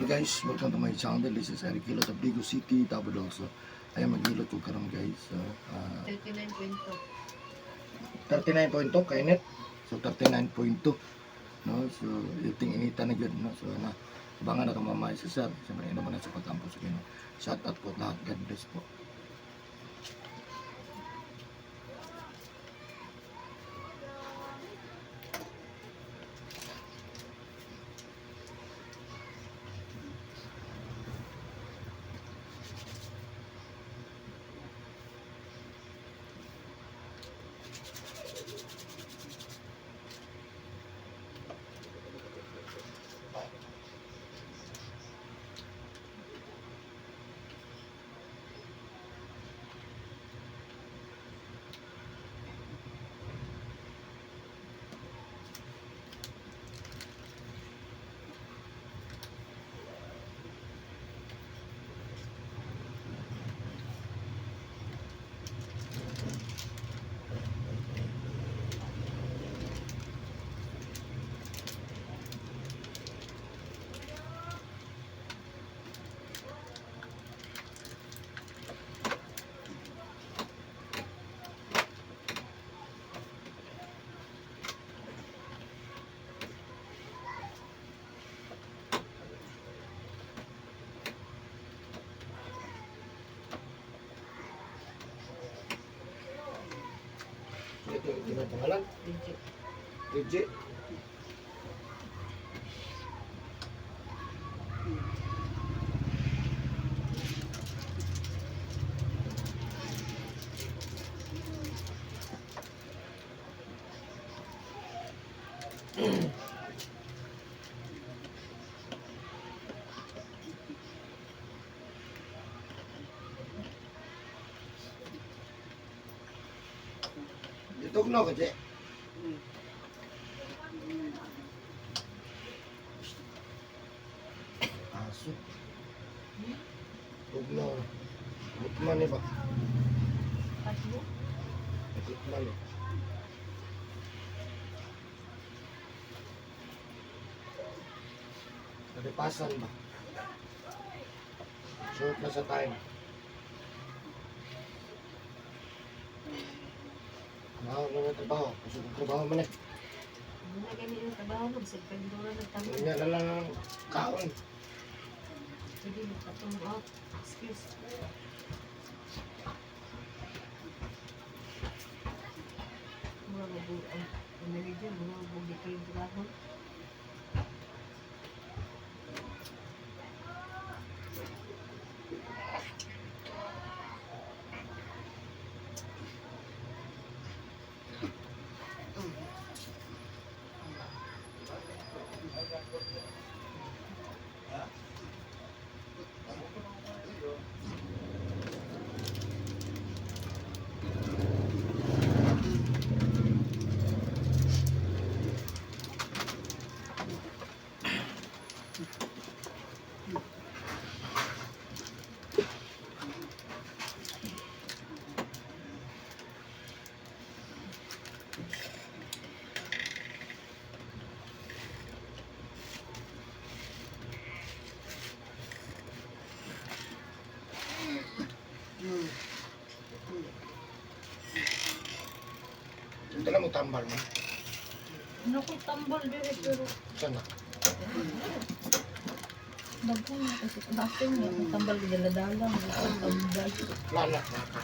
Guys, welcome to my channel. This is Eric Hilot of Digos City, Davao del Sur. Ayan, maghilot ko karon, guys. So, 39.2. 39.2 kainit. So 39.2, no? So iting inita na gyud, no? So na abangan na kamamay si sir. Siyempre ina na sa pagkampo sa Ginoo. Shout out po lahat. God bless po. Ito yung pangalan. Legit. DJ. Ditugno ka, Jay. Aso. Tugno. Gutman eh ba? Tatlo. Gutman eh. Nalipasan ba? Short na sa time. Trabaho na trabaho. Kasi kung trabaho man eh. Ano na gani yung trabaho no? Bisag pandura nagtama. Nga na lang ang kaon. Sige, magpatong out. Excuse. Mura mabu ang ang manager, mura mabu di kayo trabaho. Ito lang mo tambal mo. Ano ko tambal dire pero Sana. daghan na kasi dati nga ang tambal dala-dala ang tambal. Lala. Naka.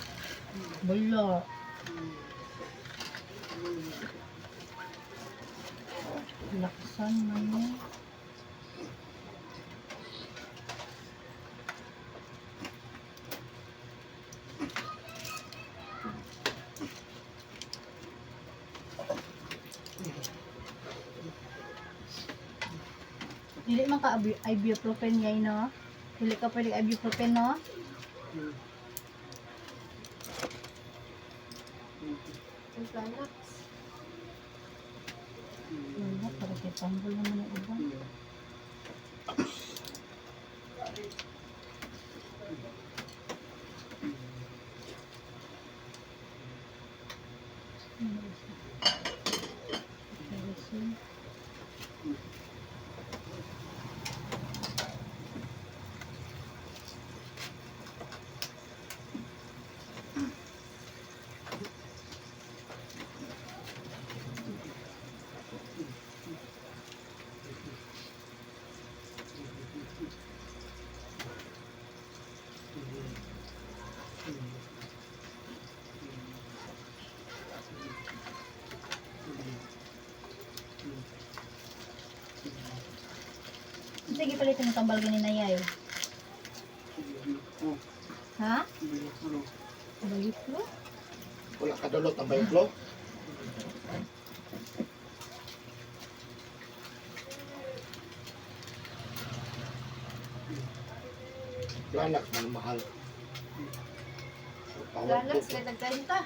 Wala. Laksan man mo. Dili man ka ibuprofen yay, no? Dili ka pwede ibuprofen, no? Wala, para kay tambol naman ang iba. Ano isa? Kerosene. Sige, palit mo tambal ganina yay. Ha? Bayot? Wala ka dulot ang bayot lo. Planax man mahal. So, power Lalax, to. kaya nagkanta.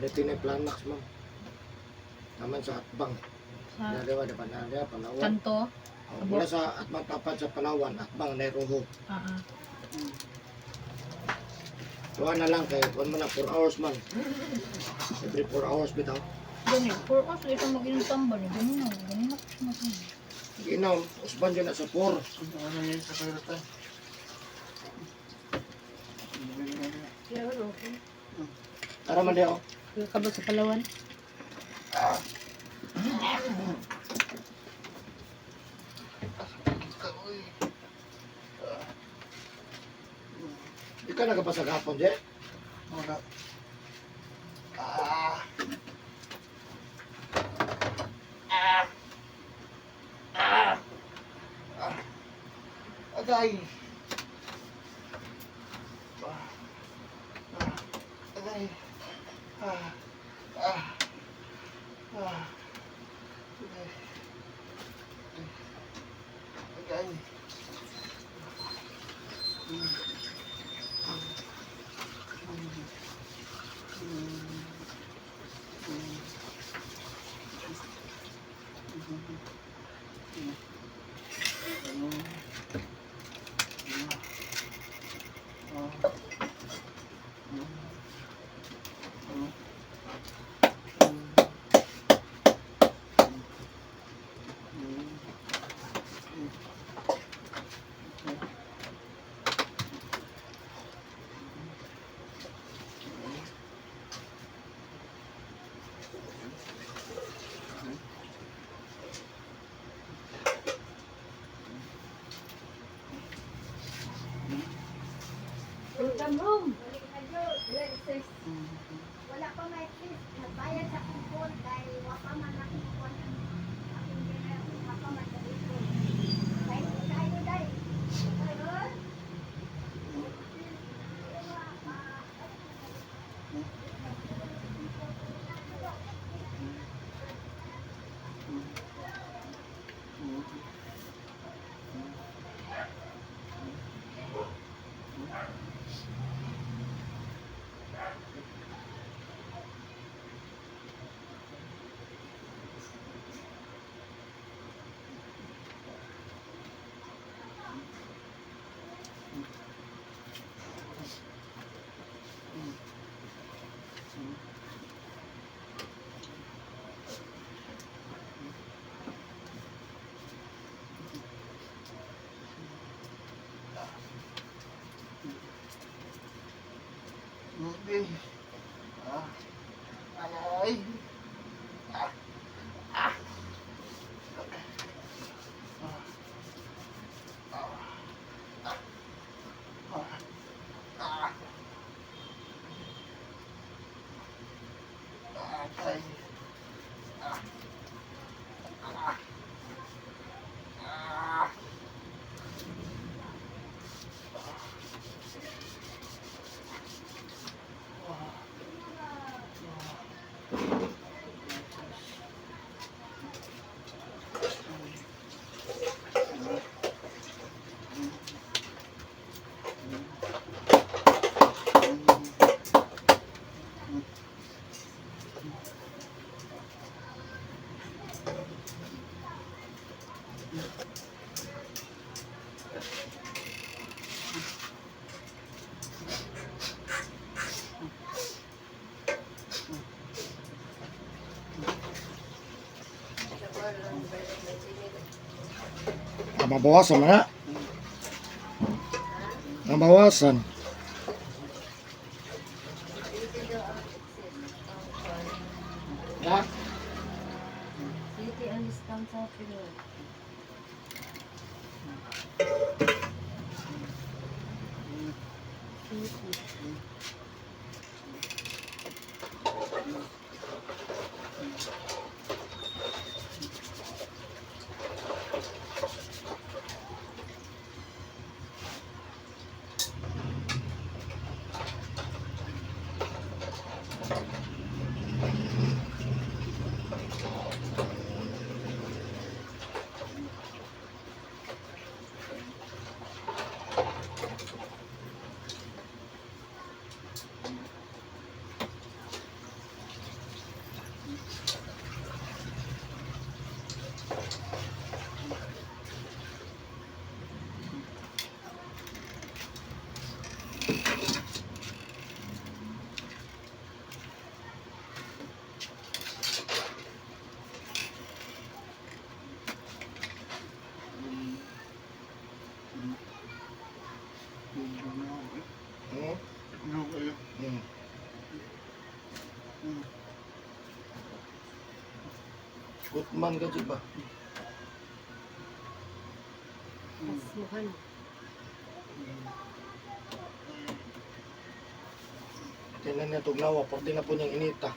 Dito na Planax, ma'am. Naman sa Atbang. Sa Dalawa, di ba? Nalya, Palawan. kanto. Oh, mula sa Atbang tapat sa Palawan, Atbang, Nairoho. Ah. Tuwa na lang kay kuan mo na 4 hours man. Every 4 hours bitaw. Gani, 4 hours ito mag-inom tambal. Ganun na, ganun na. Inom, usban yun na sa 4. Ano yan sa kayo? Tara man diyo. Kabal sa Palawan. Ikaw nagapasa gapon, je? Wala. Ah. Ah. Ah. Ah. Agay. Ah. Ah. Agay. Ah. Ah. Ah. Agay. Agay. Welcome home. Wala pa may sis. Nagbayad sa akong phone dahil wa pa man akong phone ang akong ginay, wa pa man sa ipon. Dahil tayo dahil. Ayun. Okay. Ah. Ay. Ah. Ah. Ah. Ah. Ah. Agay. Ah. Ah. Ah. Ah, mabawasan na nga. Mabawasan. Ha? City ang discount sa Pinoy. Gutman ka jud ba? Kasmuhan. Tingnan niya tugnawa, 40 na po niyang inita.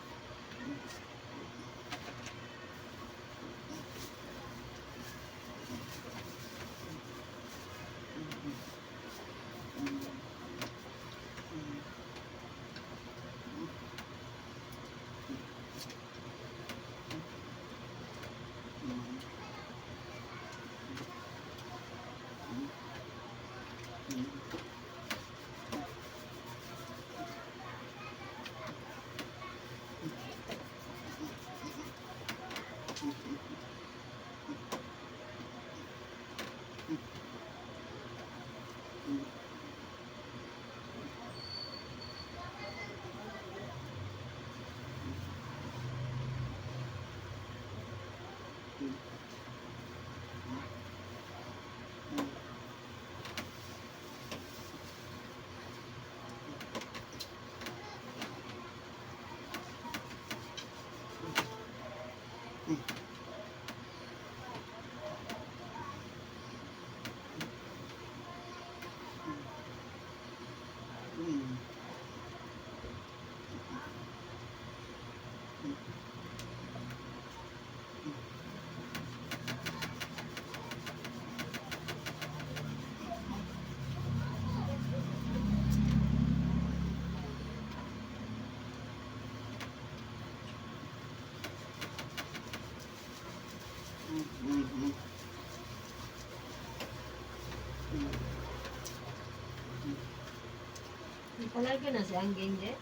Palagi na si Angging, je.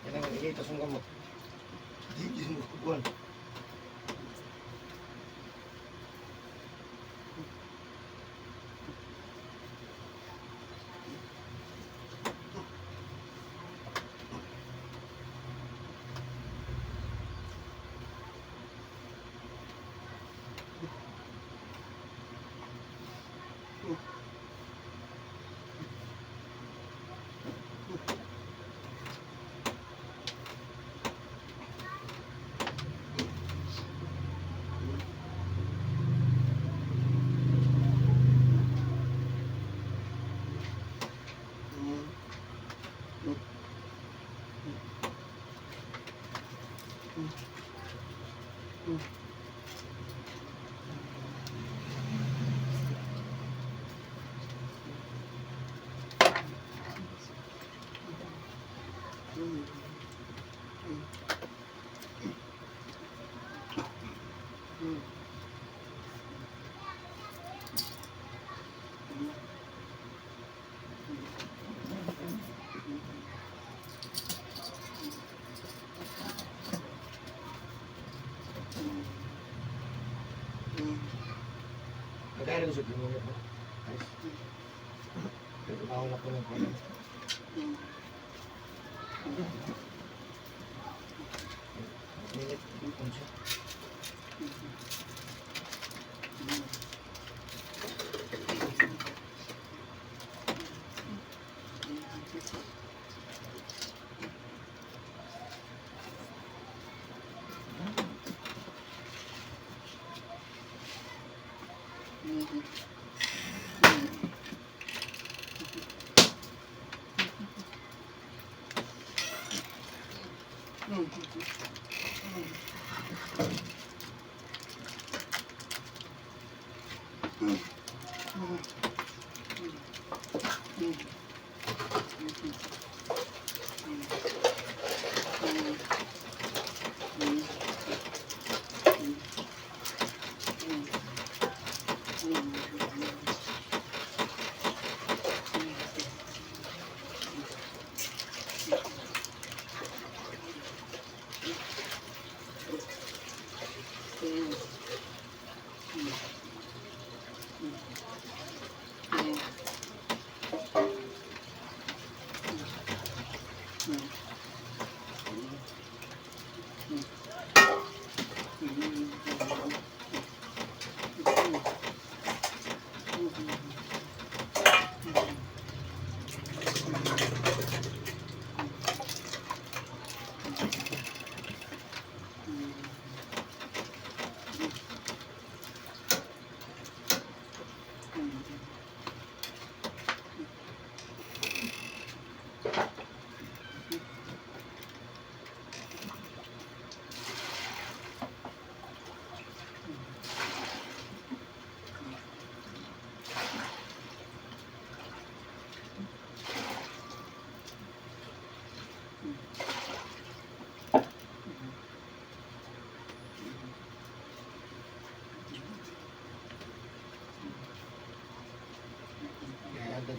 Yan ang inita sa gamot. Di gid mo kuan. Nagkaya ko sa ginoo ba? Ayos. Pero mauna po ng kuan. Minute unsa?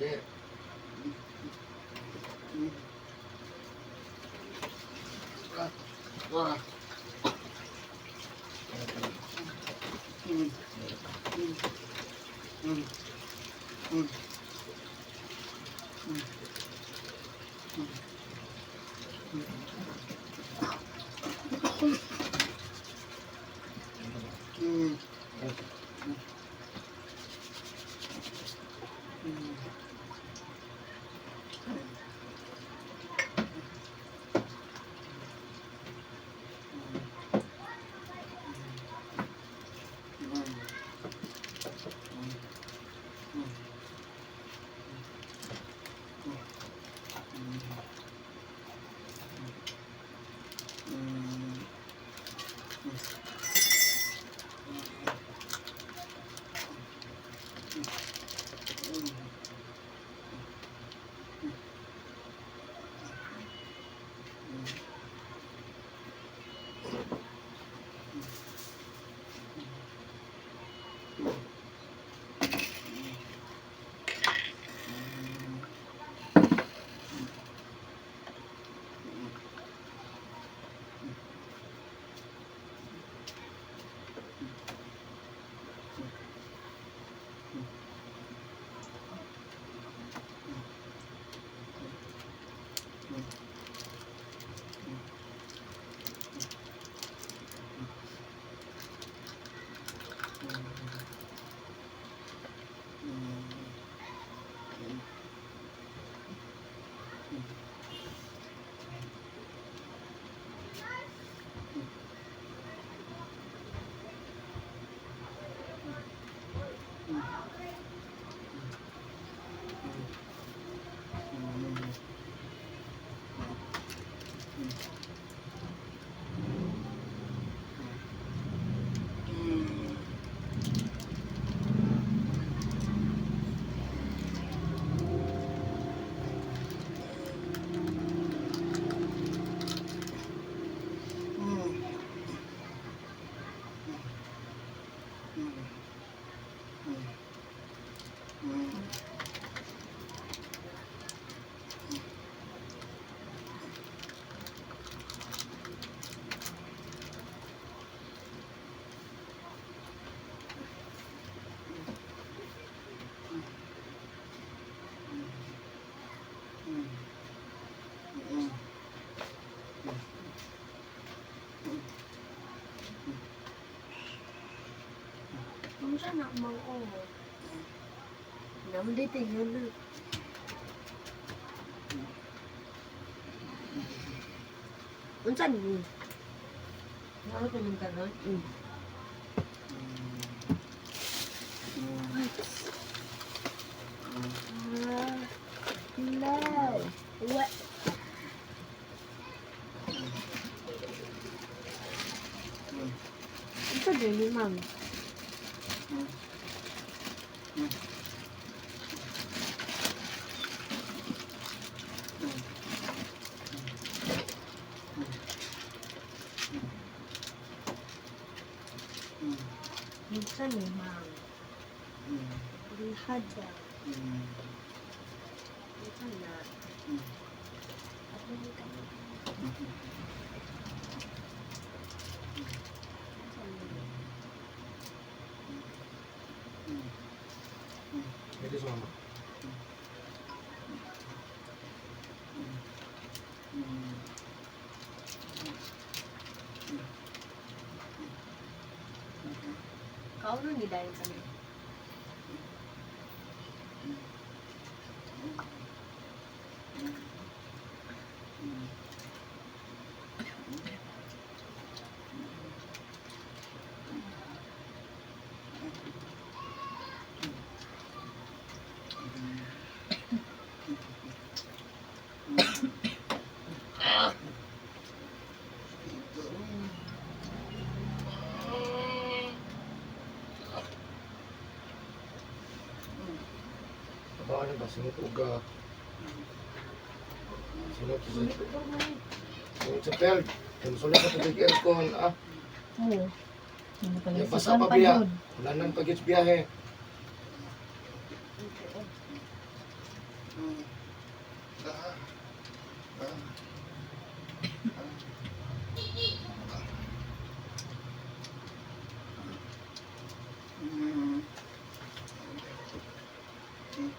Lagi. Ah. Ah. Mm. Mm. Mm. Mm. Mm. Mm. Mm. Mm. Unsa na mang o? Naman dito yun na. Unsa ni? Ano ka nang karon? Ah, no. What? Unsa din ni ma'am? Unsa ni ma'am? Lihada. Unsa na? Ano ni ka? Unsa ni? Dito sa mama. Kauno ni dahil sa ni. Abangan na ba? Singot og singot sa singot sa peld. Kaya musulat sa tubig aircon. Ah, Oo. Ano pala? yung basa pa biya. Wala nang pag biyahe. Mm. Ah. Ah. Mm. Mm.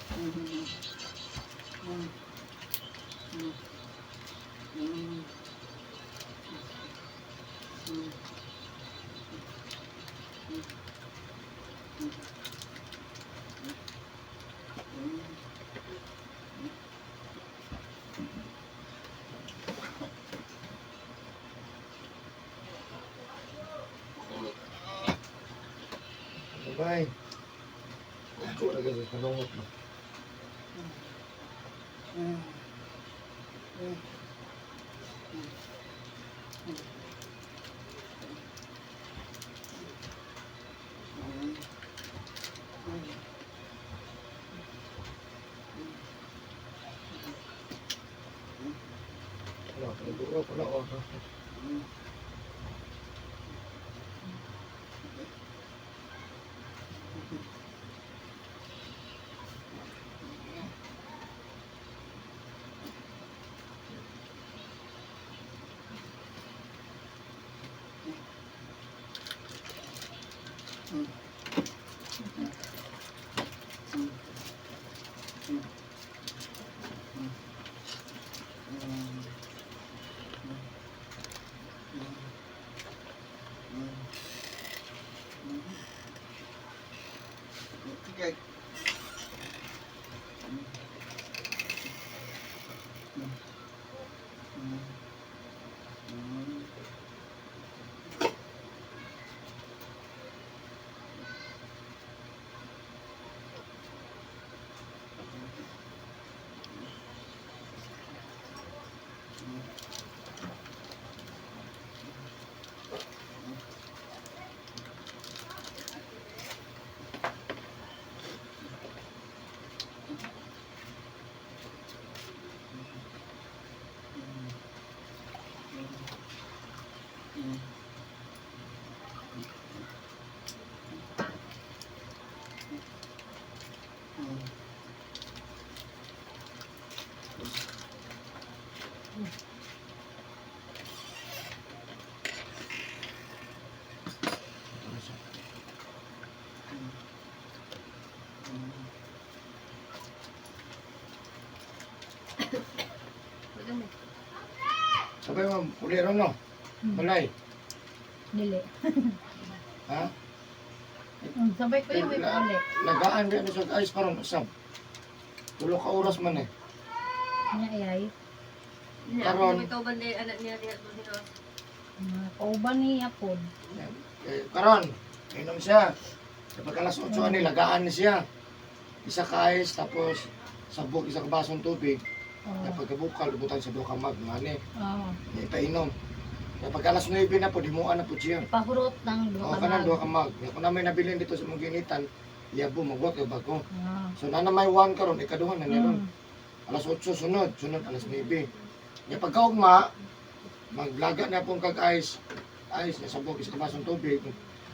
Mm. Mm. Mm. Mm. Mm. Mm. Bye. Ako na kasi panungot no. Mm. Mm. Mm. Mm. Wala, pinaguro, wala, wala. Mm. Mm. Mm. Mm. Mm. Mm. Mm. Mm. Sige. Mm. Mm. Mm. Mm. Mm. Mm. Ito na siya. Mm. Sabay mo, pulero no. Balay. Dili. Ha? Sabay ko yung may pauli. Lagaan rin sa ice karon usab. Tulo ka oras man eh. Nya ayay. Karon. Karon. Ikaw ba anak niya diha sa hinos? Mga kauban niya pod. Eh, karon, inom siya. Sa pagka alas 8 ani lagaan ni siya. Isa ka ice tapos sabog isa ka basong tubig. Oo. Oh. Pagkabukal ubutan sa duha ka mug ngani. Oo. Ipainom. Kaya pagka alas 9 na po dimuan na po siya. Ipahurot ng duha O ka kanang mug. duha ka mug. Kaya kung na may nabilin dito sa mong ginitan, yabo magwat kay bago. Ah. So na may 1 karon ikaduha na ni ron. Mm. Alas 8 sunod, sunod alas 9. Nya pagkaugma, maglaga na pong kag ice, ice na sabog isa ka basong tubig.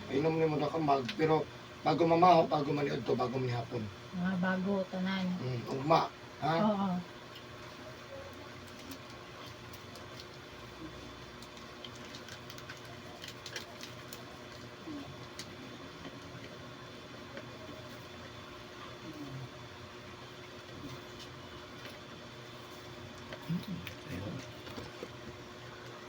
Inom nimo na ka mug pero bago mamaho, bago maniud to, bago manihapon. Mga bago tanan. Ugma, ha? Oo.